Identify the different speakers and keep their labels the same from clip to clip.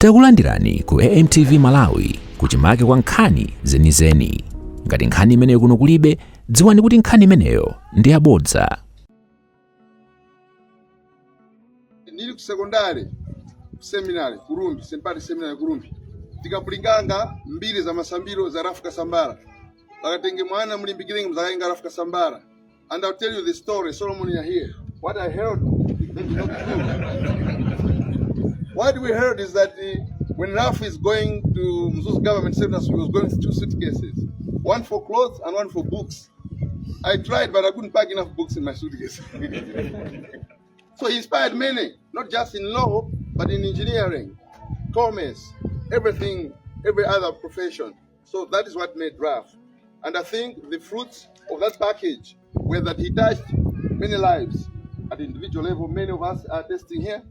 Speaker 1: Takulandirani ku AMTV Malawi kuchimake kwa nkhani zenizeni. Ngati nkhani imeneyo kuno kulibe, dziwani kuti nkhani imeneyo ndi yabodza.
Speaker 2: Nili ku sekondari, ku seminary ku Rumphi, St Patrick Seminary ku Rumphi, tikapulinganga mbiri za masambiro za Ralph Kasambara. Vakatenge mwana mulimbikirenge mzakaenga Ralph Kasambara. And I'll tell you the story. Solomon, you're here. What I heard is not true. What we heard is that when Ralph is going to Mzuzu government seminary, he was going with two suitcases, one for clothes and one for books. I tried, but I couldn't pack enough books in my suitcase. So he inspired many, not just in law, but in engineering, commerce, everything, every other profession. So that is what made Ralph. And I think the fruits of that package were that he touched many lives at individual level. Many of us are testing here,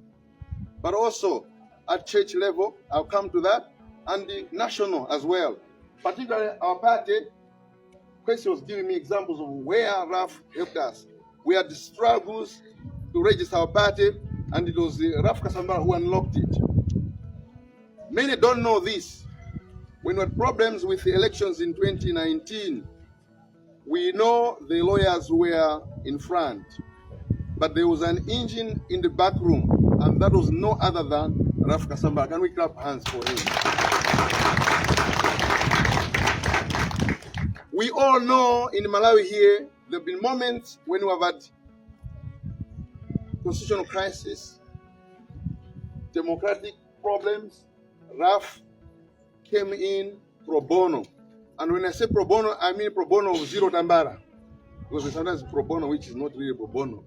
Speaker 2: but also at church level. I'll come to that, and the national as well. Particularly our party, Kwesi was giving me examples of where Ralph helped us. We had struggles to register our party, and it was Ralph Kasambara who unlocked it. Many don't know this. When we had problems with the elections in 2019, we know the lawyers were in front, but there was an engine in the back room, and that was no other than Ralph Kasambara. Can we clap hands for him? We all know in Malawi here, there have been moments when we have had constitutional crisis, democratic problems. Ralph came in pro bono. And when I say pro bono, I mean pro bono of zero tambara. Because there's sometimes pro bono, which is not really pro bono.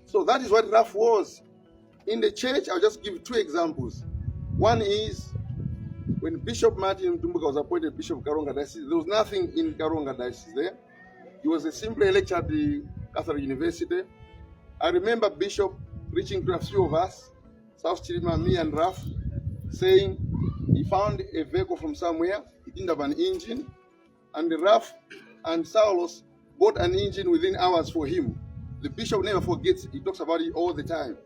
Speaker 2: So that is what Ralph was. In the church, I'll just give two examples. One is when Bishop Martin Mtumbuka was appointed Bishop of Karonga Diocese, there was nothing in Karonga Diocese there. He was a simple lecturer at the Catholic University. I remember Bishop reaching to a few of us, South Chilima, me and Ralph, saying he found a vehicle from somewhere, he didn't have an engine, and Ralph and Saulos bought an engine within hours for him. The bishop never forgets, he talks about it all the time.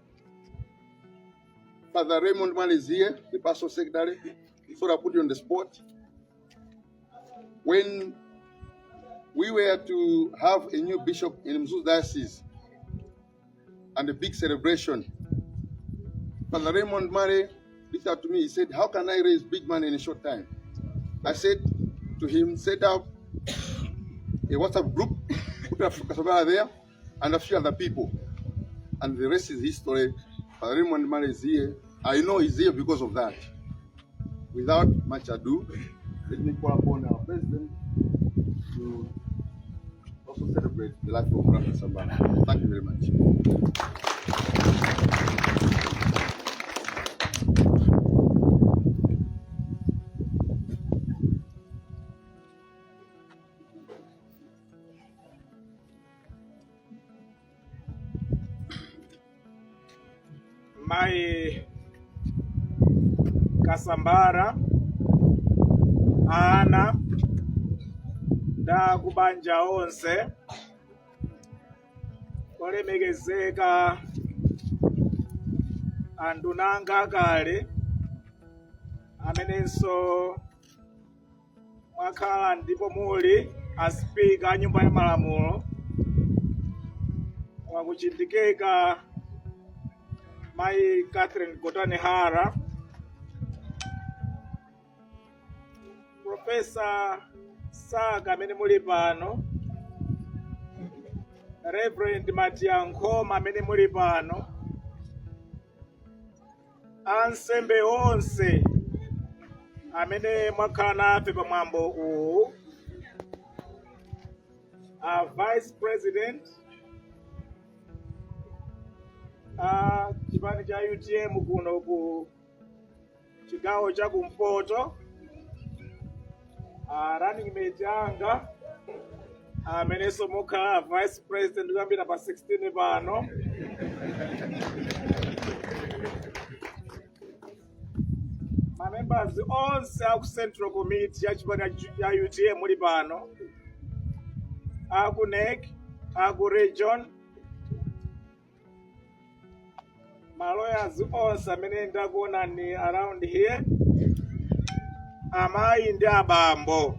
Speaker 2: Father Raymond Mwale is here, the pastor secretary, so I put you on the spot. When we were to have a new bishop in Mzuzu Diocese and a big celebration, Father Raymond Mwale reached out to me. He said, how can I raise big money in a short time? I said to him, set up a WhatsApp group, put Kasambara there, and a few other people. And the rest is history. Father Raymond Mwale is here. I know he's here because of that. Without much ado, let me call upon our president to also celebrate the life of Ralph Kasambara. Thank you very much.
Speaker 3: Mai Kasambara, ana ndakubanja onse olemekezeka, anduna anga akale amenenso mwakhala ndipo muli asipika a nyumba ya malamulo, wakuchindikeka Mayi Catherine Gotani Hara, Profesa Saka amene muli pano, Reverend Matia Nkhoma amene muli pano, ansembe onse amene mwakhala nafe pa mwambo uwu, a Vice President a chipani cha UTM kuno ku chigawo cha kumpoto, a running mate anga amenenso mukhala Vice President kuyambira pa 16 pano, mamembers onse aku Central Committee ya chipani cha UTM muli pano, aku NEC, aku region, Ma lawyers onse amene ndakuonani around here, amayi ndi abambo,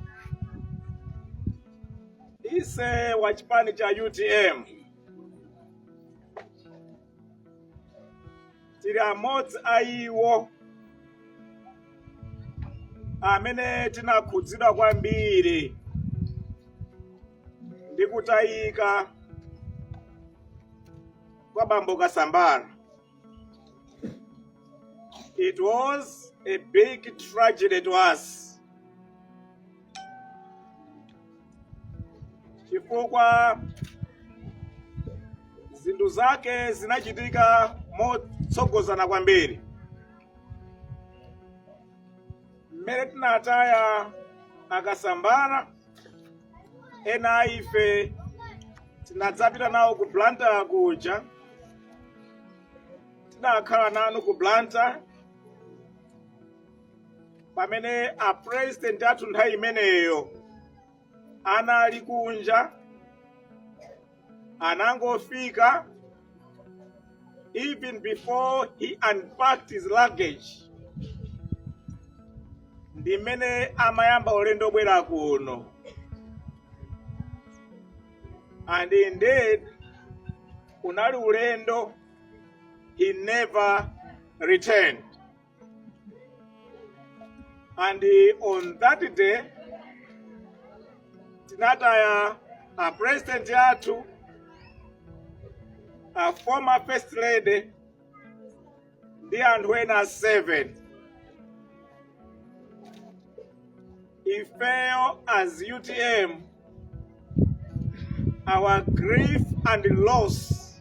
Speaker 3: ise wa chipani cha UTM tili amodzi a iwo amene tinakhudzidwa kwambiri ndi kutayika kwa Bambo Kasambara. It was a big tragedy to us chifukwa zinthu zake zinachitika motsogozana kwambiri. Mmene tinataya Akasambara, ena a ife tinadzapita nawo ku Blantyre kuja, tinakhala nanu ku Blantyre pamene a president athu nthawi imeneyo anali kunja, anangofika. Even before he unpacked his luggage, ndi mmene amayamba ulendo obwera kuno. And indeed, unali ulendo he never returned. And on that day tinataya a president athu, a former first lady ndi anthu ena 7. Ifeyo as UTM, our grief and loss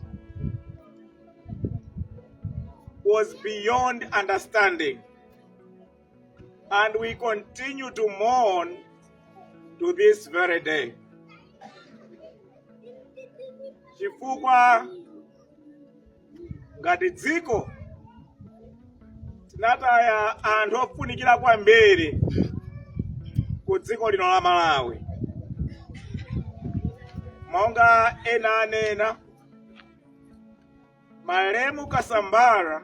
Speaker 3: was beyond understanding, and we continue to mourn to this very day, chifukwa ngati dziko tinataya anthu ofunikira kwambiri ku dziko lino la Malawi. Monga ena anena, malemu Kasambara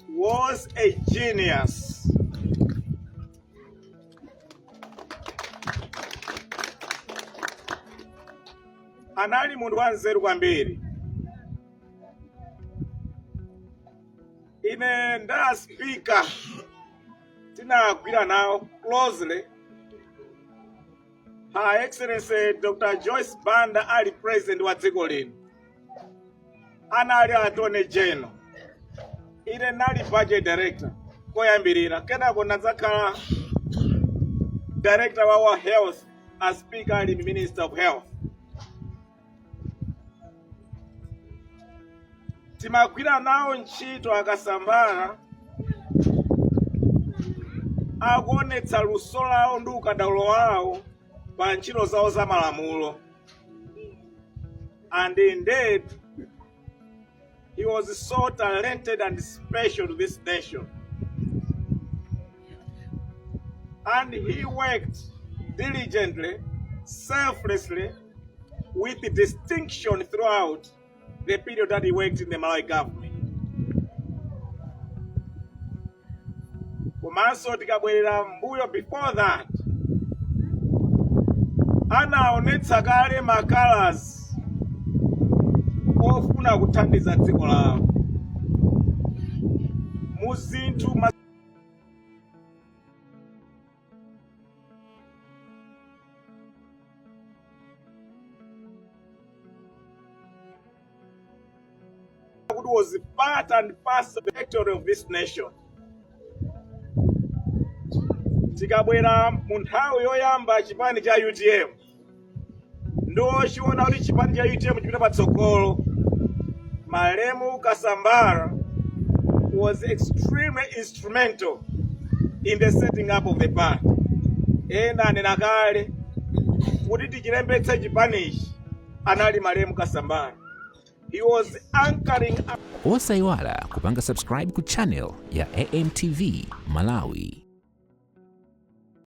Speaker 3: was a genius. Anali munthu wanzeru kwambiri. Ine nda speaker tinagwira nawo closely, Her Excellency Dr. Joyce Banda ali president wa dziko lino, anali attorney general, ine nali budget director koyambirira, kenako nadzakhala director wa health a speaker ali minister of health. Timagwira nawo ntchito Akasambara akuonetsa luso lawo ndi ukadaulo wawo pa ntchito zawo za malamulo. And indeed, he was so talented and special to this nation, and he worked diligently, selflessly, with distinction throughout the period that he worked in the Malawi government. Komanso tikabwerera mbuyo, before that, anaonetsa kale ma colours ofuna kuthandiza dziko lawo mu zinthu kuti was part and parcel of the victory of this nation. Tikabwera mu nthawi yoyamba chipani cha UTM, ndochiona kuti chipani cha UTM chipita patsogolo, malemu Kasambara was extremely instrumental in the setting up of the party. Ena anena kale kuti tichilembetse chipanichi anali malemu Kasambara. He was anchoring
Speaker 1: Osayiwala kupanga subscribe ku channel ya AMTV Malawi.